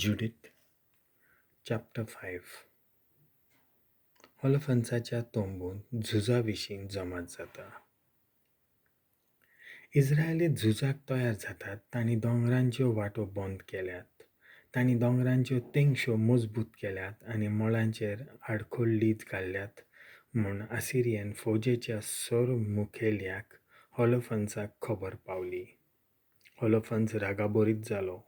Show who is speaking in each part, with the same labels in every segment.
Speaker 1: Judith chapter 5. होलोफर्नसाच्या तंबूंत झुजा विशीं जमात जाता. इस्रायली झुजाक तयार जातात. तांणी दोंगरांच्यो वाटो बंद केल्यात, तांणी दोंगरांच्यो तेंगश्यो मजबूत केल्यात आनी मळांचेर आडखळी घाल्यात म्हूण आसिरियन फौजेच्या सरमुखेल्याक होलोफर्नसाक खबर पावली. होलोफर्न्स रागाभरीत जालो.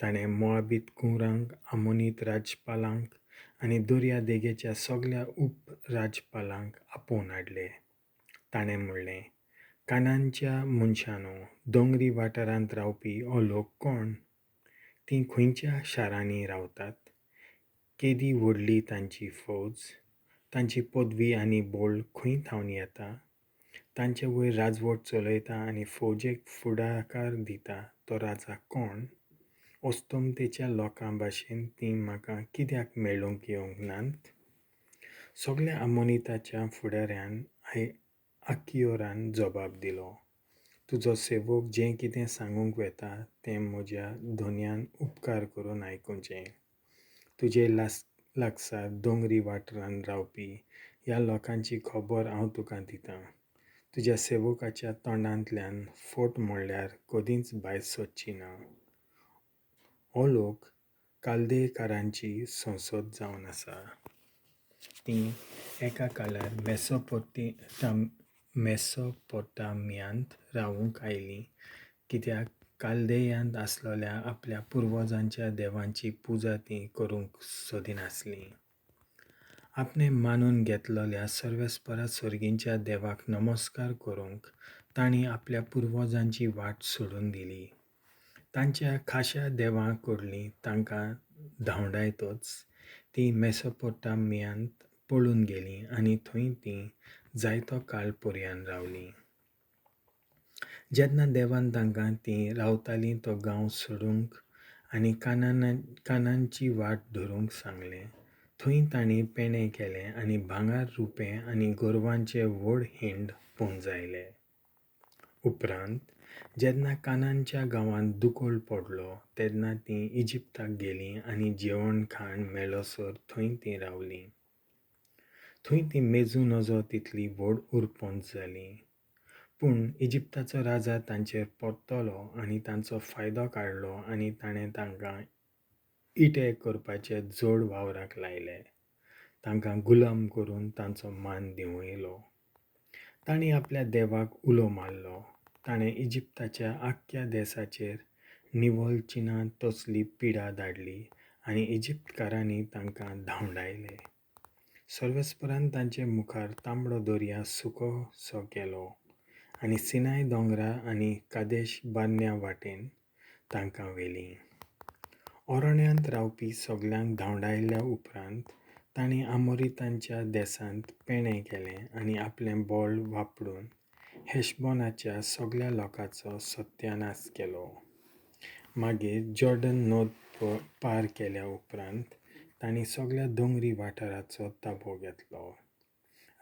Speaker 1: ताणें मोआबीत कुंवरांक, आमोनीत राजपालांक आनी दर्या देगेच्या सगल्या उपराजपालांक आपोवन हाडले. ताणें म्हणलें, कानानच्या मनशांनो, दोंगरी वाठारांत रावपी हो लोक कोण? तीं खंयच्या शारांनी रावतात? केदी व्हडली तांची फौज? तांची पदवी आनी बळ खंय थावन येता? तांचे वयर राजवट चलयता आनी फौजेक फुडाकार दिता तो राजा कोण? अस्तमतेच्या लोकां भाशेन तीं म्हाका कित्याक मेळूंक येवंक नात? सगल्या आमोनिताच्या फुडाऱ्यान आकियोरान जबाब दिलो, तुजो सेवक जें कितें सांगूंक वेता तें म्हज्या धनयान उपकार करून आयकुचें. तुजे लागसार दोंगरी वाठारांत रावपी ह्या लोकांची खबर हांव तुका दितां. तुज्या सेवकाच्या तोंडांतल्यान फट म्हणल्यार कदींच भायर सरची ना. हो लोक कालदेकारांची संसद जावन आसा. तीं एका काळार मेसोपोटामियांत रावूंक आयलीं, कित्याक कालदेयांत आसलेल्या आपल्या पुर्वजांच्या देवांची पुजा तीं करूंक सोदिनासलीं. आपणें मानून घेतलेल्या सर्वेस्परा सर्गींच्या देवाक नमस्कार करूंक तांणी आपल्या पुर्वजांची वाट सोडून दिली. तांच्या खाशा देवां कडलीं तांकां धांवडायतच तीं मेसोपोटामियांत पळून गेलीं आनी थंय तीं जायतो काळ पर्यान रावलीं. जेन्ना देवान तांकां तीं रावतालीं तो गांव सोडूंक आनी कानानची वाट धरूंक सांगलें, थंय तांणी पेणें केलें आनी भांगर, रुपें आनी गोरवांचे व्हड हिंड पुंजायले. उपरांत जेन्ना कानानच्या गांवांत दुकळ पडलो तेन्ना तीं इजिप्ताक गेलीं आनी जेवण खाण मेळसर थंय तीं रावलीं. थंय तीं मेजूं नजो तितली व्हड उरपंत जालीं. पूण इजिप्ताचो राजा तांचेर परतलो आनी तांचो फायदो काडलो आनी ताणें तांकां इटे करपाचे जड वावराक लायले. तांकां गुलाम करून तांचो मान देंवयलो. तांणी आपल्या देवाक उलो मारलो. ताणें इजिप्ताच्या आख्ख्या देसाचेर निवळ चिनां तसली पिडा धाडली आनी इजिप्तकारांनी तांकां धांवडायले. सर्वेस्परान तांचे मुखार तांबडो दर्या सुकोसो केलो आनी सिनाय दोंगरा आनी कादेश बान्या वाटेन तांकां व्हेलीं. अरण्यांत रावपी सगल्यांक धांवडायल्या उपरांत तांणी आमोरितांच्या देसांत पेणें केलें आनी आपलें बळ वापरून हेशबोनाच्या सगल्या लोकांचो सत्यानाश केलो. मागीर जॉर्डन नद पार केल्या उपरांत तांणी सगल्या दोंगरी वाठाराचो ताबो घेतलो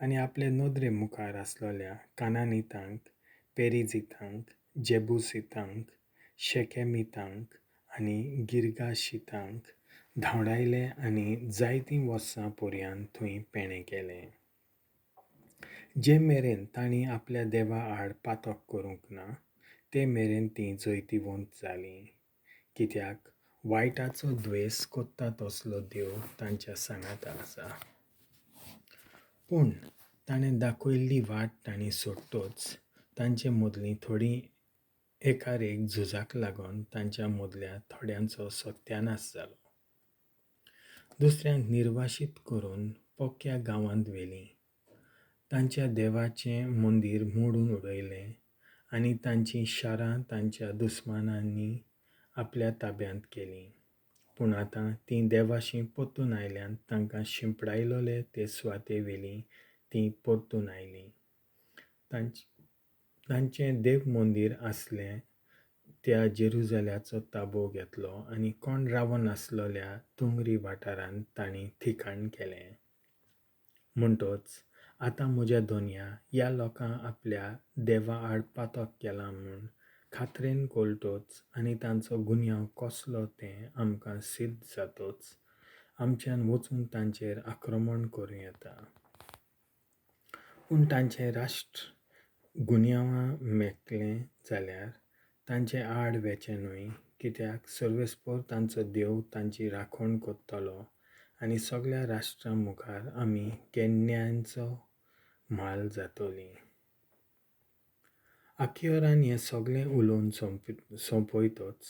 Speaker 1: आनी आपले नदरे मुखार आसलेल्या कानानितांक, पेरिजितांक, जेबुसितांक, शेकेमितांक आनी गिर्गाशितांक धांवडायले आनी जायतीं वर्सां पर्यान थंय पेणें केलें. जे मेरेन तांणी आपल्या देवा आड पातक करूंक ना ते मेरेन तीं जैतिवंत जालीं, कित्याक वायटाचो द्वेस कोत्ता तसलो देव तांच्या सांगाता आसा. पूण ताणें दाखयल्ली वाट तांणी सोडटच तांचे मदलीं थोडीं एकार एक झुजाक लागून तांच्या मदल्या थोड्यांचो सत्यानाश जालो. दुसऱ्यांक निर्वाशीत करून पोक्या गांवांत व्हेलीं. तांच्या देवाचें मंदीर मोडून उडयलें आनी तांचीं शारां तांच्या दुस्मानांनी आपल्या ताब्यांत केलीं. पूण आतां तीं देवाशीं परतून आयल्यांत, तांकां शिंपडायलोले ते सुवाते वेलीं तीं परतून आयलीं. तांचें देव मंदीर आसलें त्या जेरुजाल्याचो ताबो घेतलो आनी कोण रावनासलेल्या दोंगरी वाठारांत तांणी ठिकाण केलें. म्हणटच आतां म्हज्या धनया, ह्या लोकांक आपल्या देवा आड पातक केलां म्हूण खात्रेन कळटच आनी तांचो गुन्यांव कसलो तें आमकां सिद्ध जातच आमच्यान वचून तांचेर आक्रमण करूं येता. पूण तांचें राष्ट्र गुन्यांवां मेकलें जाल्यार तांचे आड वेचें न्हय, कित्याक सर्वेस्पर तांचो देव तांची राखण करतलो आनी सगळ्या राष्ट्रां मुखार आमी केन्यांचो म्हाल जातलीं. आकियोरान हें सगळें उलोवन सोंपयतच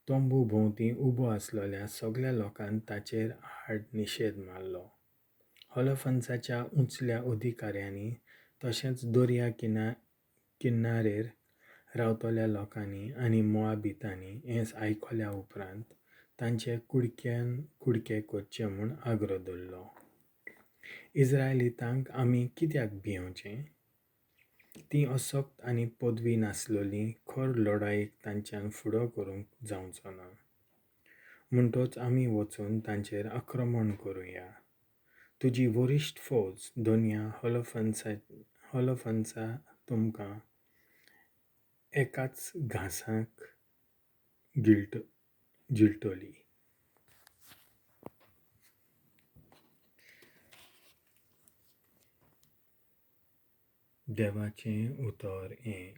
Speaker 1: तंबू भोंवती उबो आसलेल्या सगळ्या लोकान ताचेर आड निशेध मारलो. होलोफन्साच्या उंचल्या अधिकाऱ्यांनी तशेंच दर्या किनारेर रावतल्या लोकांनी आनी मोआबितांनी हें आयकल्या उपरांत तांचे कुडक्यान कुडके करचे म्हूण आग्रो धरलो. इस्रायलितांक आमी कित्याक भियेवचें? तीं असक्त आनी पदवी नासलेली खर लडायेक तांच्यान फुडो करूंक जावचो ना. म्हणटच आमी वचून तांचेर आक्रमण करुया. तुजी वरिश्ठ फौज दोनया होलोफन्सा तुमकां एकाच घांसाक गिळटली. देवाचें उतर हें